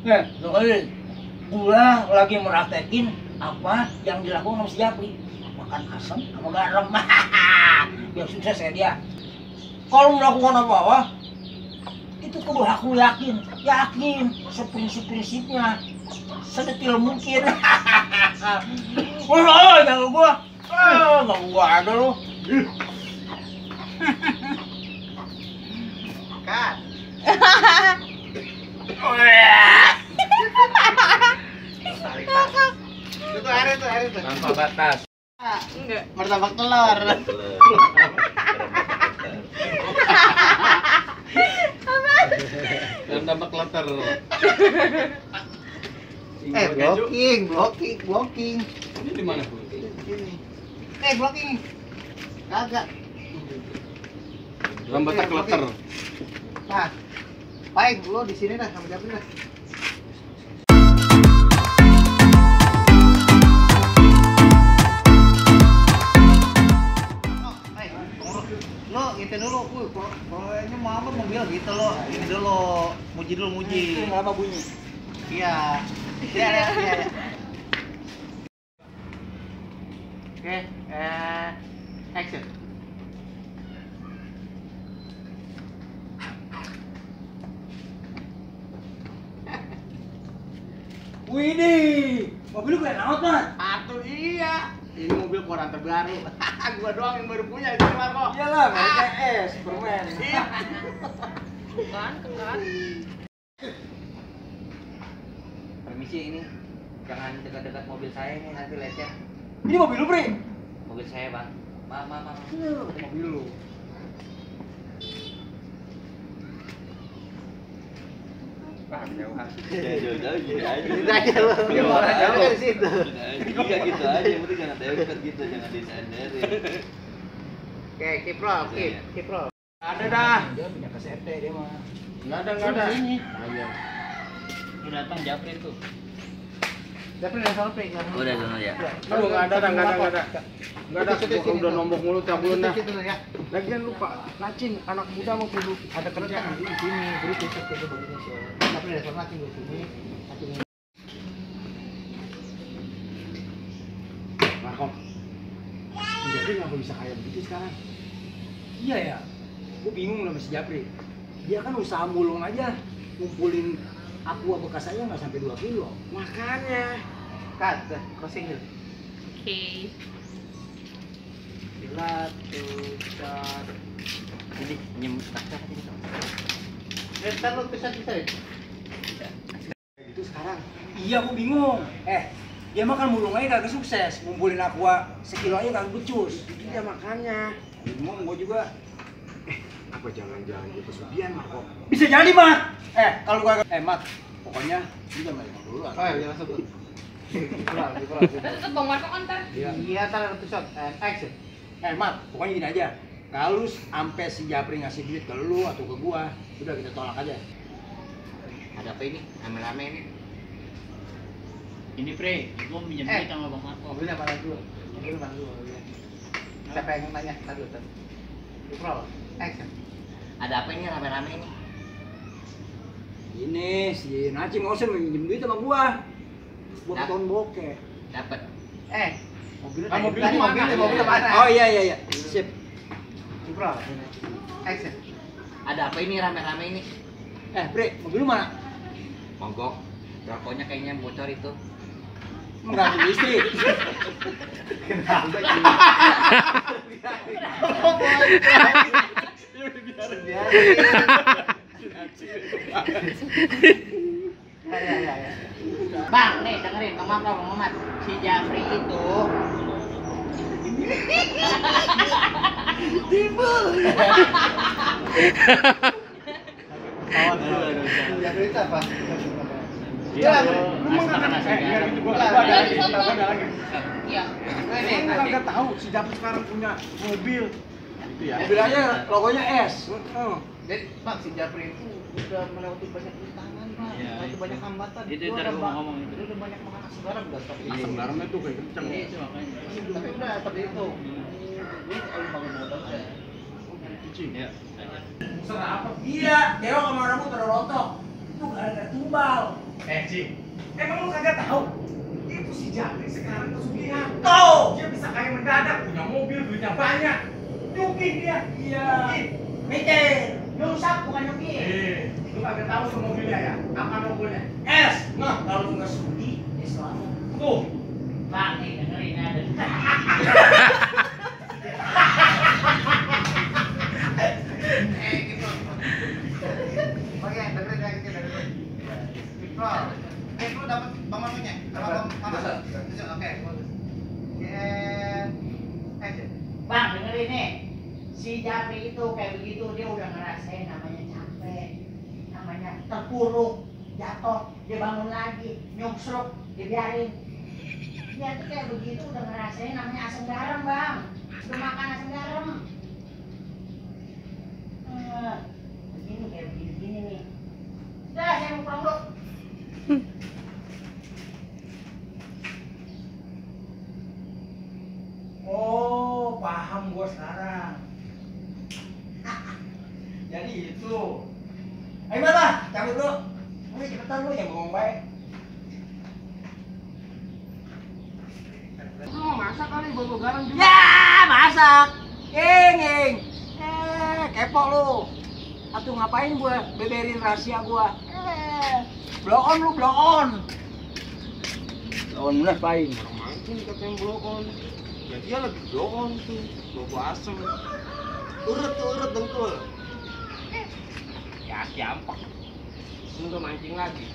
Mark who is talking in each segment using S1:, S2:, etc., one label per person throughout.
S1: Dengerin. Gua lagi meraktekin apa yang dilakukan sama si Japri. Makan asam sama garam. Biar sukses ya dia. Kalau melakukan apa-apa, itu kudu aku yakin seprinsip-prinsipnya sedetil mungkin. Wah, jangan gua. Enggak gua ada lu.
S2: Kan. Itu air itu.
S3: Tanpa batas.
S2: Enggak. Martabak telur.
S3: Tanpa letter.
S2: Blocking.
S3: Ini di mana, Bu?
S2: Ini. Blocking. Kagak.
S3: Lambat letter.
S2: Nah. Baik, lu di sini dah sama Japri dah. Lo gitu dulu, kalau ini mau apa mobil gitu lo, ini dulu, muji.
S1: Kenapa bunyi?
S2: Iya. Oke, action.
S1: Widih, mobil lu keren amat, Mat.
S2: Atuh iya. Ini mobil koran terbaru. Gua doang yang baru punya di rumah kok.
S1: Iyalah, mereka Superman.
S2: Iya.
S4: Kan.
S5: Permisi, ini jangan dekat-dekat mobil saya nih, nanti lecet.
S1: Ini mobil lu, Pri?
S5: Mobil saya, Bang. Maaf.
S1: Mobil lu.
S3: Jauh
S2: Gitu aja lo.
S5: Orang
S2: Jauh
S5: jauh.
S2: dari situ.
S5: Iya gitu aja, yang penting jangan deket gitu, jangan disandarin.
S2: Oke, keep roll.
S1: Ada dah. Dia punya kasete dia mah.
S3: Enggak ada.
S1: Ini.
S5: Ini datang Japri tuh.
S2: Japri udah sampai enggak?
S5: Udah sono ya.
S3: Aduh, enggak ada. Enggak ada, gua udah nombok mulu tiap bulan dah.
S2: Situ ya.
S1: Lagian lupa, nacing anak muda mau kudu ada kerjaan di sini, beri besok ke Indonesia.
S2: Japri udah sampai di sini.
S1: Nah, kok jadi nggak bisa kayak begitu sekarang? Iya ya, gue bingung sama si Japri. Dia kan usaha mulung aja, ngumpulin aqua bekas aja nggak sampai 2 kilo. Makanya.
S2: Cut, crossing dulu.
S4: Oke.
S1: Bila tuh cat.
S5: Ini nyem takar gitu.
S2: Ntar lu bisa ya?
S1: Gitu sekarang. Iya, gue bingung. Dia mah kan mulung aja kagak sukses, ngumpulin aqua sekilo aja kagak becus. Iya makanya. Bingung gue juga. Apa jangan-jangan dia pesugihan, Marco? Bisa jadi, Mat. Kalau gua Mat, pokoknya lu jangan main dulu.
S2: Oh iya, langsung tuh. Kurang.
S4: Tetep Bang Marco kan ntar.
S2: Iya, tar satu shot. Action.
S1: Mat, pokoknya gini aja. Kalau sampai si Japri ngasih duit ke lu atau ke gua, udah kita tolak aja.
S5: Ada apa ini? Rame-rame ini.
S6: Ini Pre, gua minjem duit sama Bang Marco.
S2: Mobilnya mana dulu? Mobilnya mana dulu? Siapa yang nanya? Tadi tuh. Roll. Action.
S5: Ada apa ini rame-rame ini?
S1: Ini si Nacing mau minjem duit sama gua. Buat tahun bokeh.
S5: Dapat.
S2: Mobilnya mana?
S1: Oh iya. Sip.
S2: Roll. Action.
S5: Ada apa ini rame-rame ini?
S1: Bre, mobil lu mana?
S5: Mogok. Rokoknya kayaknya bocor itu.
S1: Mengganggu listrik.
S4: Bang, nih dengerin Bang Mamat. Si Japri itu
S2: Ya berita apa?
S6: Dia masakan nasi garam.
S4: Iya.
S1: Ini kagak tahu si Japri sekarang punya mobil.
S3: Itu ya.
S1: Mobil aja logonya S.
S2: Dan Pak, si Japri itu udah melewati banyak rintangan, Pak.
S6: Iya,
S2: Melewati banyak hambatan.
S6: Itu
S2: Dia
S6: ntar
S2: udah
S6: gua ngomong itu.
S2: Dia udah banyak makan nasi garam udah tapi
S3: Asam garamnya tuh kayak kenceng.
S6: Iya, itu makanya.
S2: tapi udah seperti itu. Ini kalau bangun modal ya.
S6: Iya.
S1: Serah apa? Iya, Dewa sama rambut pada rontok. Itu gara-gara tumbal. Ci, emang lu kagak tahu? Itu si Japri sekarang kesugihan. Tuh, dia bisa kaya mendadak, punya mobil, duitnya banyak. Nyukin dia. Iya.
S4: Mikir, nyungsap bukan nyuki.
S1: Lu kagak tahu tuh mobilnya ya? Apa mobilnya? S. Nah, kalau lu nggak sudi,
S4: Ya selalu.
S1: tuh.
S4: Bang, nih dengerin ada.
S2: Oke, dengerin ya, kita dengerin. Kontrol. Lu dapat Bang Manunya? Sama Bang Maman? Oke. Action.
S4: Bang, dengerin nih. Si Japri itu kayak begitu, dia udah ngerasain namanya capek, namanya terpuruk, jatuh, dia bangun lagi, nyungsruk, dibiarin. Dia tuh kayak begitu udah ngerasain namanya asam garam, Bang. Udah makan asam garam. Begini kayak begini nih. Udah, saya mau pulang dulu.
S1: Oh, paham gua sekarang. Jadi itu. Ayo Mata, cabut dulu. Udah cepetan lu yang ngomong baik.
S3: Lu mau masak kali bawa garam juga.
S1: Ya, masak. Ing. Kepo lu. Atuh ngapain gua beberin rahasia gua? Blow on lu, blow on. Blow on bener paling.
S3: Orang mancing katanya blow on. Ya dia lagi blow on tuh, bawa asem. Urut dengkul. Ya siampak. Lu udah mancing lagi.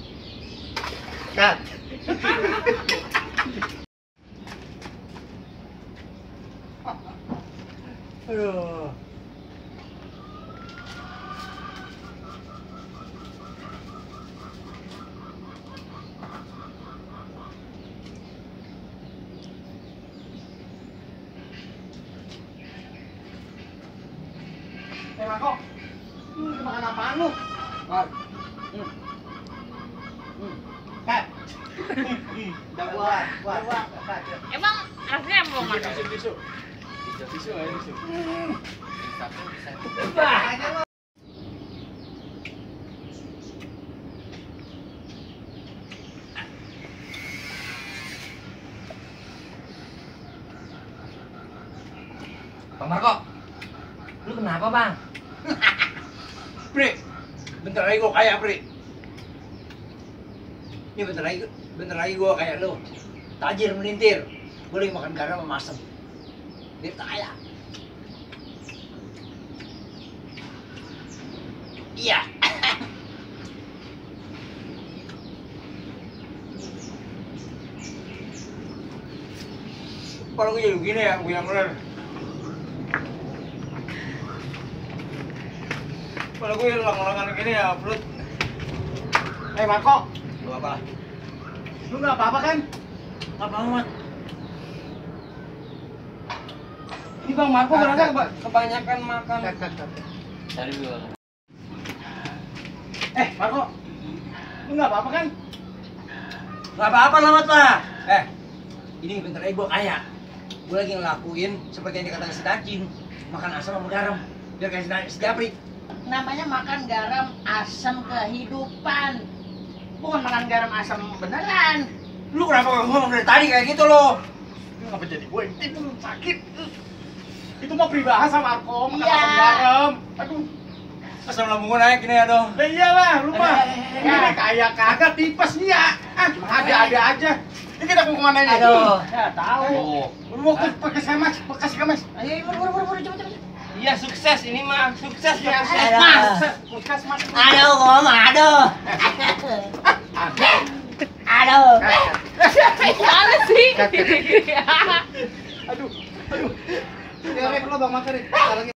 S1: Kat. Aduh. Mako, makan apaan lu? Kat. Udah buat.
S4: Emang rasanya belum makan?
S3: Tisu. Tisu aja tisu.
S1: Bang Marco, lu kenapa bang? Pri, bentar lagi gua kaya Pri. Ini bentar lagi gua kayak lu, tajir melintir. Boleh makan garam sama asem. Dia kaya. Iya. Kalau gue jadi begini ya, gue yang bener. Kalau gue ulang-ulangan gini ya, perut. Marco, lu apa? Lu nggak apa-apa kan? Nggak apa-apa. Ini Bang Marco berasa kebanyakan makan.
S5: Dari dulu.
S1: Marco, lu nggak apa-apa kan? Nggak apa-apa Lamat lah. Ini bentar lagi gue kaya. Gue lagi ngelakuin seperti yang dikatakan si Dacin, makan asam sama garam, biar kayak si Japri.
S4: Namanya makan garam asam kehidupan, bukan makan garam asam beneran.
S1: Lu kenapa ngomong dari tadi kayak gitu lo?
S3: Lu ngapa jadi gue? Itu sakit. Itu mah peribahasa Marco, makan
S4: Iya.
S3: asam garam. Aduh.
S1: Asam lambung gue naik gini aduh.
S3: Ya iyalah, lu mah. Ini kayak kagak tipes nih ya. Ada aja. Ini kita mau kemana ini?
S4: Aduh, ya tahu.
S3: Lu mau ke kemas,
S4: Ayo, buru, cepet.
S3: Iya, sukses ini mah. Sukses ya. Puskesmas.
S4: Aduh, ngomong, aduh. Aduh. Gimana sih?
S3: Aduh. Ya, Rek, lo Bang Makan nih.